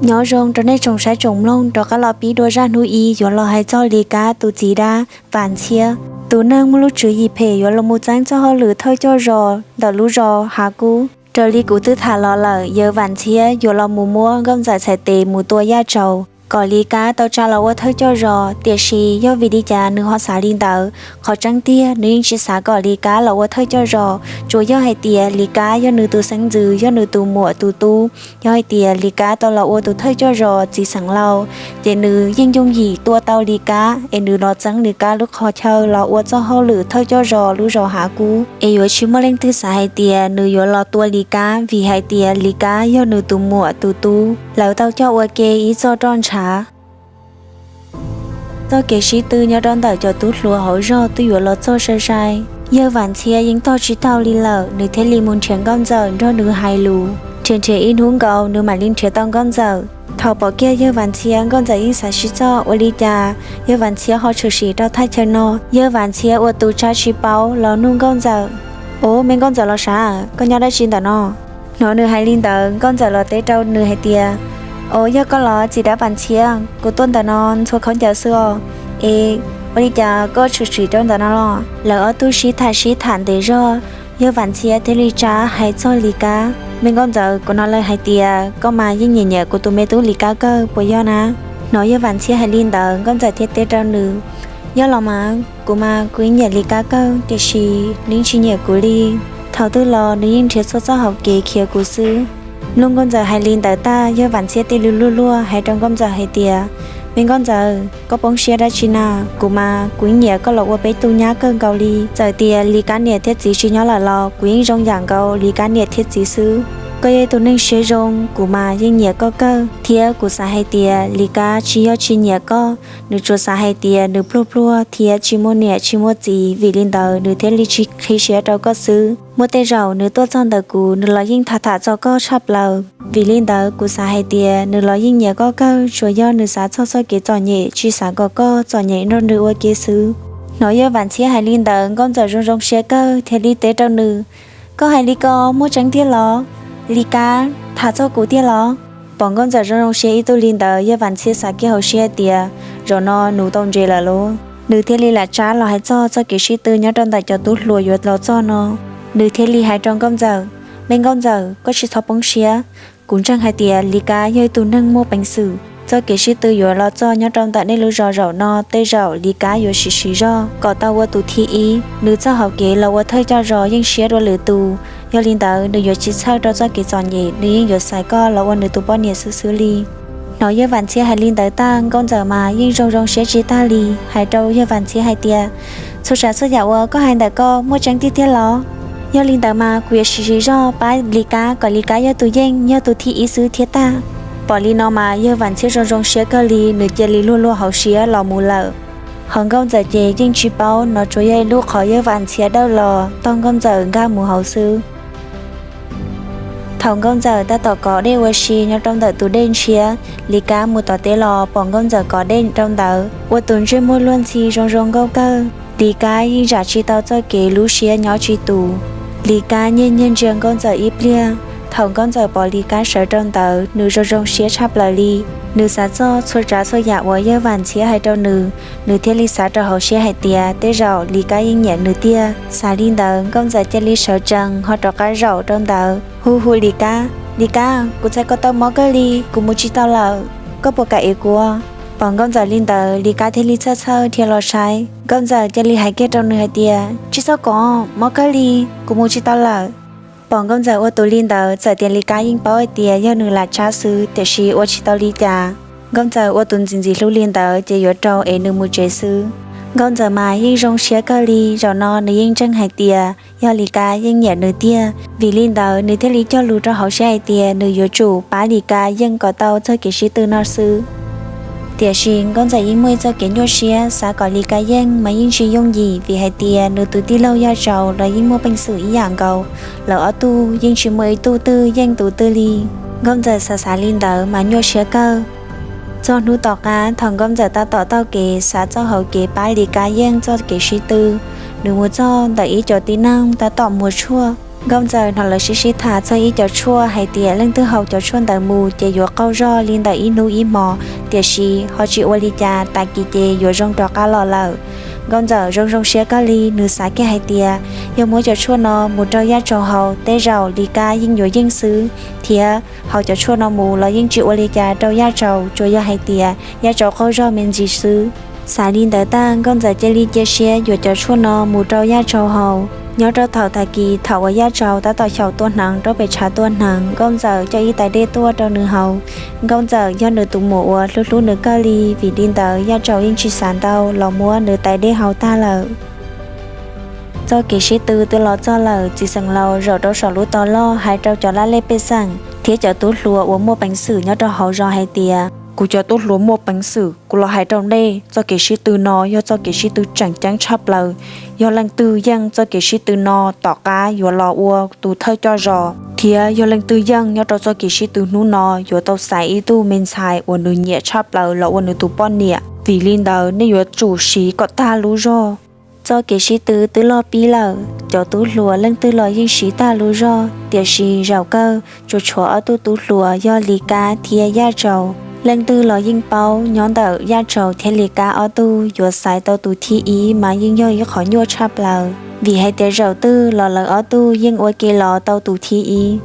Nyob zoo rau nej tsoom saib tsoom mloog, rov qab los pib dua zaj hnub ib yuav los hais txog Lis Kab tus txiv dab Vam Ntxhiab, tus neeg muaj lub tswv yim phem yuav los mus txeeb txoj hauj lwm thawj coj zos ntawm lub zos Hav Kub. Raws li kuv twb tham los lawm, yawg Vam Ntxhiab yuav los mus muab Nkauj Ntxawm txhais tes mus tua yaj tsaus kom Lis Kab tau tsa los ua thawj coj zos. Tiam sis yog vim li cas nws ho xav li ntawd? Qhov tseeb tiag nws yeej tsis xav kom Lis Kab los ua thawj coj zos, tsuas yog hais tias Lis Kab yog nws tus xeeb ntxwv, yog nws tus muam tus tub. Yog hais tias Lis Kab tau los ua tus thawj coj zos txiv xeem laus, ces nws yeej yooj yim tua tau Lis Kab es nws los txeeb Lis Kab lub qhov chaw los ua txoj hauj lwm thawj coj zos lub zos Hav Kub, es yuav tsis muaj leej twg xav hais tias nws yuav los tua Lis Kab, vim hais tias Lis Kab yog nws tus muam tus tub, lawv tau coj ua ke ib txoj roj ntshav. Txoj kev sib tw nyob rau ntawm cov tub hluas hauv zog twb yuav los txog sai sai. Yawg Vam Ntxhiab yeej tog tsis tau li lawm, nws thiaj li mus nrhiav Nkauj Ntxawm nrog nws hais lus. Nrhiav nrhiav ib hnub nkaus nws mam li nrhiav tau Nkauj Ntxawm. Thaum pom kiag yawg Vam Ntxhiab, Nkauj Ntxawm yeej xav sib txog ua li cas yawg Vam Ntxhiab ho tshwm sim rau thaj chaw no. Yawg Vam Ntxhiab ua tus tsa tsis paub los nug Nkauj Ntxawm, Ov, me Nkauj Ntxawm los sav, koj nyob dab tsi ntawm no? Hnov nws hais li ntawd, Nkauj Ntxawm los teb rau nws hais tias, Ov, yog koj los txiv dab Vam Ntxhiab, kuv tuaj ntawm no ntxhua khaub ncaws xwb os. Es ua li cas koj tshwm sim rau ntawm no los? Lawv ob tug sib tham sib tham ntev zog, yawg Vam Ntxhiab thiaj li tsa hais txog Lis Kab. Me Nkauj Ntxawm, kuv hnov lawv hais tias koj mas yeej nyiam nyiam kuv tus me tub Lis Kab kawg puas yog na? Hnov yawg Vam Ntxhiab hais li ntawd, Nkauj Ntxawm thiaj teb rau nws, Yog los mas, kuv mas kuv yeej nyiam Lis Kab kawg, tiam sis nws yeej tsis nyiam kuv li. Thaum twg los nws yeej nrhiav txhua txoj hauv kev khiav kuv xwb. Mloog Nkauj Ntxawm hais li ntawd tag, yawg Vam Ntxhiab thiaj li luag luag hais rau Nkauj Ntxawm hais tias, Me Nkauj Ntxawm, koj poob siab dab tsi na? Kuv mas kuv yeej nyiam koj los ua peb tug nyab kawg nkaus li. Txawm tias Lis Kab niam thiab txiv tsis nyob lawm los kuv yeej zoo yam nkaus Lis Kab niam thiab txiv xwb. Koj yog ib tug neeg siab zoo, kuv mas yeej nyiam koj kawg, thiab kuv xav hais tias Lis Kab tsis yog tsis nyiam koj, nws tsuas xav hais tias nws pluag pluag thiab tsis muaj niam tsis muaj txiv, vim li ntawd nws thiaj li tsis qhib siab rau koj xwb. Muaj tej zaum nws tuaj txog ntawm kuv, nws los yeej tham tham txog koj tshaj plaws. Vim li ntawd kuv xav hais tias nws los yeej nyiam koj kawg, tsuas yog nws xav txog txoj kev txom nyem, tsis xav kom koj txom nyem nrog nws ua ke xwb. Hnov yawg Vam Ntxhiab hais li ntawd, Nkauj Ntxawm zoo zoo siab kawg thiaj li teb rau nws, Koj hais li ko muaj tseeb tiag los? Lis Kab tham txog kuv tiag los? Pom Nkauj Ntxawm zoo zoo siab ib tug li ntawd, yawg Vam Ntxhiab xav kiag hauv siab tias, Zaum no nws tau ntses lawm lauj. Nws thiaj li lam tsab los hais txog txoj kev sib tw nyob rau ntawm cov tub hluas yuav los txog no. Nws thiaj li hais rau Nkauj Ntxawm, Me Nkauj Ntxawm, koj tsis txhob poob siab. Kuv ntseeg hais tias Lis Kab yog ib tug neeg muaj peev xwm. Txoj kev sib tw yuav los txog nyob rau ntawm nej lub zos zaum no, tej zaum Lis Kab yuav siv siv zog kom tau ua tus thib ib. Nws txoj hauv kev los ua thawj coj zos yeej siab dua lwm tus. Yog li ntawd nws yuav tsis txhawj rau txoj kev txom nyem, nws yeej yuav xaiv koj los ua nws tus poj niam xwb xwb li. Hnov yawg Vam Ntxhiab hais li ntawd tag, Nkauj Ntxawm mas yeej zoo zoo siab tsis tag li, hais rau yawg Vam Ntxhiab hais tias, Txhua tsav txhua yam uas koj hais ntawm koj muaj tseeb tiag tiag los? Yog li ntawd mas kuv yuav siv siv zog pab Lis Kab kom Lis Kab yog tus yeej, yog tus thib ib xwb thiab tag. Pom li no mas yawg Vam Ntxhiab zoo zoo siab kawg li, nws cia li luag luag hauv siab los mus lawm. Ho Nkauj Ntxawm ces yeej tsis paub, no tsuas yog ib lub qhov yawg Vam Ntxhiab dawj los tog Nkauj Ntxawm nkag mus hauv xwb. Thaum Nkauj Ntxawm tab tom kov dej ua si nyob rau ntawm tus dej ntshiab, Lis Kab mus tom teb los pom Nkauj Ntxawm kov dej rau ntawd ua tus ntsej muag luag ntxhi zoo zoo nkauj kawg. Lis Kab yeej zam tsis tau txoj kev lub siab nyob tsis tus. Lis Kab nyiag nyiag ntsia Nkauj Ntxawm ib pliag. Thaum Nkauj Ntxawm pom Lis Kab sawv rau ntawd, nws zoo zoo siab tshaj plaws li. Nws xav txog txhua tsav txhua yam uas yawg Vam Ntxhiab hais rau nws, nws thiaj li xav rau hauv siab hais tias tej zaum Lis Kab yeej nyiam nws tiag. Xav li ntawd, Nkauj Ntxawm cia li sawv tsees ho rov qab zaum rau ntawd hu hu Lis Kab, Lis Kab, kuv txhais ko taw mob kawg li, kuv mus tsis tau lawm, koj puas kam ev kuv? Pom Nkauj Ntxawm li ntawd, Lis Kab thiaj li txhawj txhawj dhia los saib. Nkauj Ntxawm cia li hais kiag rau nws hais tias, Tsis txhob kov, mob kawg li, kuv mus tsis tau lawm. Pom Nkauj Ntxawm ua tus li ntawd, txawm tias Lis Kab yeej paub hais tias yog nws lam tshab xwb, tiam sis ua tsis tau li cas. Nkauj Ntxawm ua tus ntxim ntxim hlub li ntawd ces yuav rau es nws mus tsev xwb. Nkauj Ntxawm mas yeej zoo siab kawg li, zaum no nws yeej ntseeg hais tias yog Lis Kab yeej nyiam nws tiag. Vim li ntawd nws thiaj li cog lus rau hauv siab hais tias nws yuav tsum pab Lis Kab yeej kom tau txoj kev sib tw no xwb. Tiam sis Nkauj Ntxawm yeej muaj ib txoj kev nyuaj siab, xav kom Lis Kab yeej mas yeej tsis yooj yim, vim hais tias nws tus tij laug Yaj Tsaus los yeej muaj peev xwm ib yam nkaus, lawv ob tug yeej tsis muaj ib tug twg yeej tus twg li. Nkauj Ntxawm xav xav li ntawd mas nyuaj siab kawg. Txog hnub tom qab thaum Nkauj Ntxawm tab tom taug kev xav txoj hauv kev pab Lis Kab yeej txoj kev sib tw, nws mus txog ntawm ib co tib neeg tab tom muas tshuaj. Nkauj Ntxawm hnov lawv sib sib tham txog ib cov tshuaj hais tias leej twg haus cov tshuaj ntawd mus ces yuav qaug zog li ntawm ib hnub ib hmo, tiam sis ho tsis ua li cas, tag kis ces yuav zoo rov qab los lawm. Nkauj Ntxawm zoo zoo siab kawg li, nws xav kiag hais tias yog muab cov tshuaj no mus rau Yaj Tsaus haus, tej zaum Lis Kab yeej yuav yeej xwb, thiab haus cov tshuaj no mus los yeej tsis ua li cas rau Yaj Tsaus, tsuas yog hais tias Yaj Tsaus qaug zog me ntsis xwb. Xav li ntawd tag, Nkauj Ntxawm cia li cia siab yuav cov tshuaj no mus rau Yaj Tsaus haus. Nyob rau thaum tag kis, thaum uas Yaj Tsaus tab tom xyaum tua hneev rau pem tshav tua hneev, Nkauj Ntxawm coj ib tais dej tuaj rau nws haus. Nkauj Ntxawm yog nws tus muam uas hlub hlub nws kawg li, vim li ntawd Yaj Tsaus yeej tsis xav ntau los muab nws tais dej haus tag lawm. Txoj kev sib tw twb los txog lawm, txiv xeem laus zaum rau saum lub tog loj hais rau cov laj lej pej xeem thiab cov tub hluas uas muaj peev xwm nyob rau hauv zos hais tias, kuv cov tub hluas muaj peev xwm, kuv los hais rau nej, txoj kev sib tw no yog txoj kev sib tw tseem ceeb tshaj plaws. Yog leej twg yeej txoj kev sib tw no, tom qab yuav los ua tus thawj coj zos, thiab yog leej twg yeej nyob rau txoj kev sib tw hnub no yuav tau xaiv ib tug me ntxhais uas nws nyiam tshaj plaws los ua nws tus poj niam. Vim li ntawd nej yuav tsum siv kom tag lub zog. Txoj kev sib tw twb loj pib lawm, cov tub hluas leej twg los yeej siv tag lub zog, tiam sis zaum kawg tsuas tshuav ob tug tub hluas yog Lis Kab thiab Yaj Tsaus. Leej twg los yeej paub nyob ntawm Yaj Tsaus thiab Lis Kab ob tug yuav xaiv tau tus thib ib mas yeej yog ib qhov nyuaj tshaj plaws, vim hais tias zaum twg los lawv ob tug yeej ua ke los tau tus thib ib.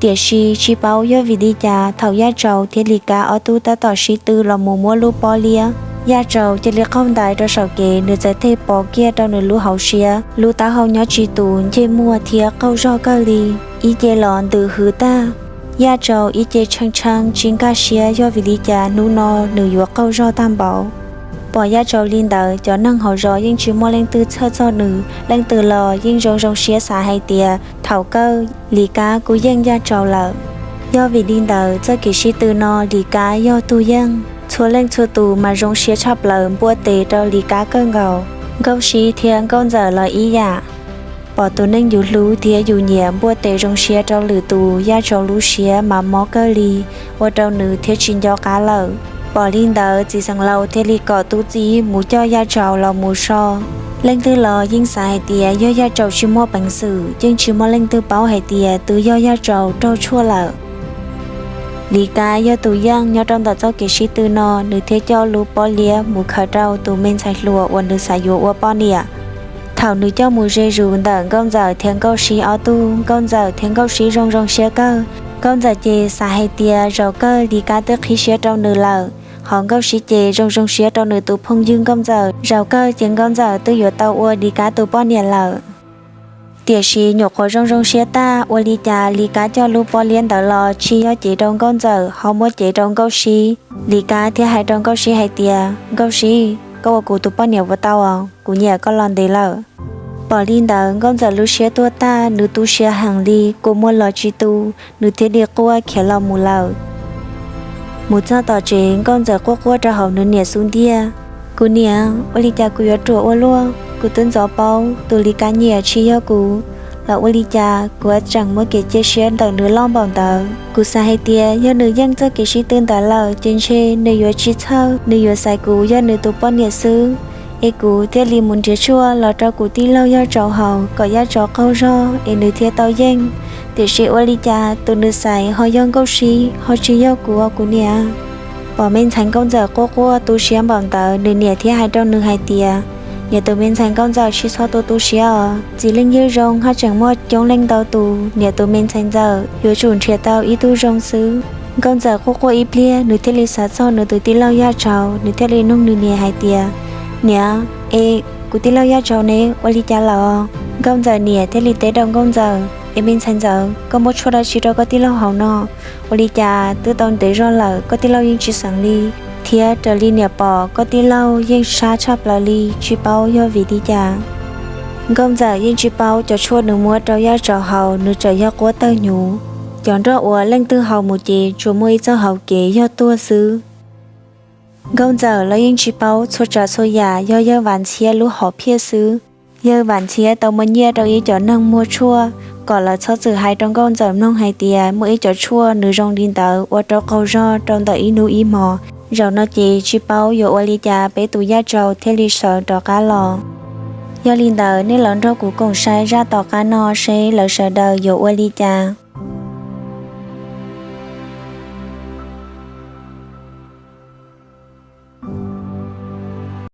Tiam sis tsis paub yog vim li cas, thaum Yaj Tsaus thiab Lis Kab ob tug tab tom sib tw los mus muab lub pob liab, Yaj Tsaus cia li qaug ntais rau saum kev, nws txawm tig pov kiag rau nws lub hauv siab, lub taub hau nyob tsis tus, ntsej muag thiab qaug zog kawg li, ib ce los ntws hwv tag. Yaj Tsaus ib ce tshee tshee tsis nkag siab yog vim li cas hnub no nws yuav qaug zog tag npaum. Pom Yaj Tsaus li ntawd, cov neeg hauv zos yeej tsis muaj leej twg txhawj txog nws, leej twg los yeej zoo zoo siab xav hais tias thaum kawg Lis Kab kuj yeej Yaj Tsaus lawm. Yog vim li ntawd txoj kev sib tw no Lis Kab yog tus yeej. Txhua leej txhua tus mas zoo siab tshaj plaws, npuaj tes rau Lis Kab kawg nkaus. Nkauj Sib thiab Nkauj Ntxawm los ib yam, pom tus neeg yus hlub thiab yus nyiam npuaj tes zoo siab rau lwm tus, Yaj Tsaus lub siab mas mob kawg li, ua rau nws thiaj tsis nco qab lawm. Pom li ntawd txiv xeem laus thiaj li kom tub txib mus coj Yaj Tsaus los mus so. Leej twg los yeej xav hais tias yog Yaj Tsaus tsis muaj peev xwm, yeej tsis muaj leej twg paub hais tias twb yog Yaj Tsaus raug tshuaj lawm. Lis Kab yog tus yeej nyob rau ntawm txoj kev sib tw no, nws thiaj coj lub pob liab mus khaws rau tus me ntxhais hluas uas nws xav yuav ua poj niam. Thaum nws coj mus ze zus ntawm Nkauj Ntxawm thiab Nkauj Sib ob tug, Nkauj Ntxawm thiab Nkauj Sib zoo zoo siab kawg. Nkauj Ntxawm ces xav hais tias zaum kawg Lis Kab twb qhib siab rau nws lawm, hos Nkauj Sib ces zoo zoo siab rau nws tus phooj ywg Nkauj Ntxawm, zaum kawg ces Nkauj Ntxawm twb yuav tau ua Lis Kab tus poj niam lawm. Tiam sis nyuam qhuav zoo zoo siab tag, ua li cas Lis Kab coj lub pob liab ntawd los tsis yog cev rau Nkauj Ntxawm, ho muab cev rau Nkauj Sib. Lis Kab thiaj hais rau Nkauj Sib hais tias, Nkauj Sib, koj ua kuv tus poj niam puas tau os? Kuv nyiam koj los ntev lawm. Pom li ntawd Nkauj Ntxawm lub siab tuag tag, nws tu siab heev li, kua muag los tsis tu, nws thiaj li quaj khiav los mus lawm. Mus txog tom tsev, Nkauj Ntxawm quaj quaj rau hauv nws niam xub ntiag. Kuv niam, ua li cas kuv yuav ruam ua luaj? Kuv twb ntxov paub tus Lis Kab nyiam tsis yog kuv, los ua li cas kuv tseem muaj kev cia siab ntawm nws loj npaum ntawd? Kuv xav hais tias yog nws yeej txoj kev sib tw ntawd lawm ces ntshe nws yuav tsis txhawj, nws yuav xaiv kuv yog nws tus poj niam xwb. Es kuv thiaj li mus nrhiav tshuaj los rau kuv tij laug Yaj Tsaus haus kom Yaj Tsaus qaug zog es nws thiaj tau yeej. Tiam sis ua li cas tus nws xaiv ho yog Nkauj Sib, ho tsis yog kuv os kuv niam. Pom me ntxhais Nkauj Ntxawm quaj quaj tu siab npaum ntawd, nws niam thiaj hais rau nws hais tias, Niam, tus me ntxhais Nkauj Ntxawm, tsis txhob tu tu siab os. Txiv leej yawg zoo haj tseem muaj coob leej ntau tus, niam, tus me ntxhais Ntxawm yuav tsum nrhiav tau ib tug zoo xwb. Nkauj Ntxawm quaj quaj ib pliag, nws thiaj li xav txog nws tus tij laug Yaj Tsaus, nws thiaj li nug nws niam hais tias, Niam, es kuv tij laug Yaj Tsaus ne, ua li cas lawm? Nkauj Ntxawm niam thiaj li teb rau Nkauj Ntxawm, Es me ntxhais Ntxawm, koj muab tshuaj dab tsi rau koj tij laug haus no? Ua li cas twb tau ntev zog lawm koj tij laug yeej tsis xeev li, thiab raws li niam pom koj tij laug yeej sab tshaj plaws li, tsis paub yog vim li cas. Nkauj Ntxawm yeej tsis paub cov tshuaj nws muab rau Yaj Tsaus haus nws tseem yog quab tawg hnyuv. Cov nroj uas leej twg haus mus ces tsuas muaj ib txoj hauv kev yog tuag xwb. Nkauj Ntxawm los yeej tsis paub txhua tsav txhua yam, yog yawg Vam Ntxhiab lub hom phiaj xwb. Yawg Vam Ntxhiab tau muab nyiaj rau ib cov neeg muag tshuaj kom lawv txhob txwm hais rau Nkauj Ntxawm mloog hais tias muaj ib cov tshuaj nws zoo li ntawd ua rau qaug zog rau ntawm ib hnub ib hmo. Zaum no ces tsis paub yuav ua li cas peb tus Yaj Tsaus thiaj li sawv rov qab los. Yog li ntawd nej los nrog kuv koom saib zaj tom qab no seb lawv sawv daws yuav ua li cas.